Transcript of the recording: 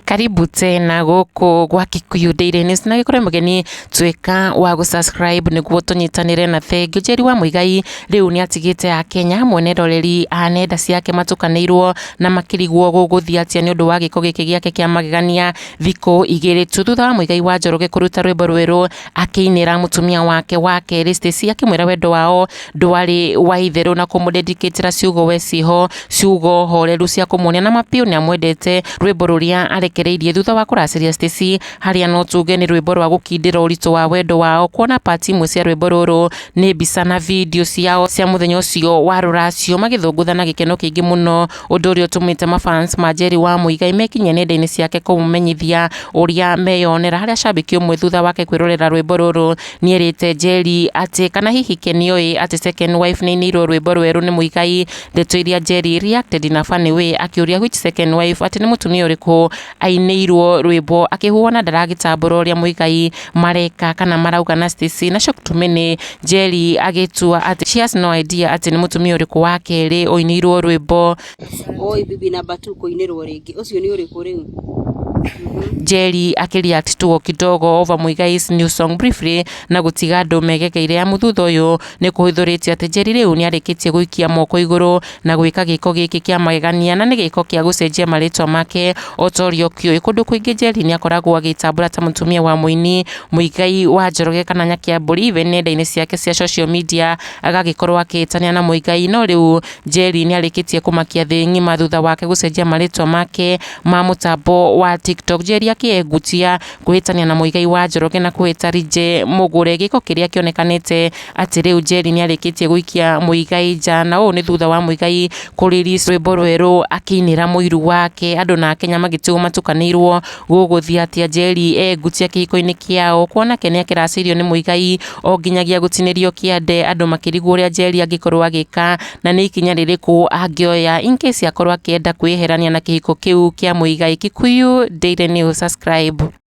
Karibu tena gũkũ gwa Kikuyu Daily News, na gĩkorwo mũgeni tuĩka wa gũ-subscribe nĩguo tũnyitanĩre. Na thengiũ, Njeri wa Muigai rĩu nĩ atigĩte a Kenya hamwe na eroreri a nenda ciake matukanĩirwo na makĩrigwo gũgũthiĩ atĩa nĩ ũndũ wa gĩko gĩkĩ gĩake kĩa magegania. Thikũ 2 tu thutha wa Muigai wa Njoroge kũruta rwĩmbo rwerũ akĩinĩra mũtumia wake wa kerĩ Stacy, akĩmwĩra wendo wao ndwarĩ wa itherũ na kũmũdedicatĩra ciugo we ciho, ciugo horeru cia kũmuonia na mapiũ nĩ amwendete, rwĩmbo rũrĩa arekereirie thutha wa kũracĩria Stacy, harĩa no tuge nĩ rwĩmbo rwa gũkindĩra ũritũ wa wendo wao, kuona part imwe cia rwĩmbo rũrũ nĩ mbica na video ciao cia mũthenya ũcio wa rũracio magĩthũngũtha na gĩkeno kĩingĩ mũno, ũndũ ũrĩa ũtũmĩte mafans ma Njeri wa Muigai mekinyie nenda-inĩ ciake kũmũmenyithia ũrĩa meyonera, harĩa cambĩki ũmwe thutha wake kwĩrorera rwĩmbo rũrũ nĩerĩte Njeri atĩ kana hihi Ken nĩoĩ atĩ second wife nĩainĩirwo rwĩmbo rwerũ nĩ Muigai. Ndeto iria Njeri reacted in a funny way akĩũria which second wife, atĩ nĩ mũtumia ũrĩkũ ainĩirwo rwĩmbo, akĩhuana na ndaragĩtambũra ũrĩa Muigai mareka kana marauga na Stacy. Na shock to many, Njeri agĩtua atĩ she has no idea atĩ nĩ mũtumia ũrĩkũ wa kerĩ ũinĩirwo rwĩmbo. Oi, bibi namba 2 kũinĩrwo rĩngĩ, ũcio nĩ ũrĩkũ rĩu? Njeri akĩreact tu o kidogo over Muigai's new song briefly na gũtiga andũ megegeire, amu thutha ũyũ nĩ kũhithũrĩtio atĩ Njeri rĩu nĩarĩkĩtie gũikia moko igũrũ na gwĩka gĩko gĩkĩ kĩa magegania, na nĩ gĩko kĩa gũcenjia marĩtwa make. O ta ũrĩa ũkĩũĩ, kũndũ kũingĩ Njeri nĩakoragwo agĩtambũra ta mũtumia wa mũini Muigai wa Njoroge kana Nyakiambũri, even nenda-inĩ ciake cia social media agagĩkorwo akĩĩtania na Muigai. No rĩu Njeri nĩarĩkĩtie kũmakia thĩ ng'ima thutha wake gũcenjia marĩtwa make ma mũtambo wa TikTok. Njeri akĩengutia kwĩhĩtania na Muigai wa Njoroge na kwĩhĩta Rinje Mũgũre, gĩko kĩrĩa kĩonekanĩte atĩ rĩu Njeri nĩarĩkĩtie gũikia Muigai nja, na ũũ nĩ thutha wa Muigai kũ release rwĩmbo rwerũ akĩinĩra mũiru wake, andũ na Kenya magĩtigwo matukanĩirwo gũgũthiĩ atĩa. Njeri engutia kĩhiko-inĩ kĩao, kuona Ken akĩracĩirio nĩ Muigai o nginyagia gũtinĩrio kĩande, andũ makĩrigwo ũrĩa Njeri angĩkorwo agĩka na nĩ ikinya rĩrĩkũ angĩoya in case akorwo akĩenda kwĩyeherania na kĩhiko kĩu kĩa Muigai. Kikuyu Daily News, subscribe.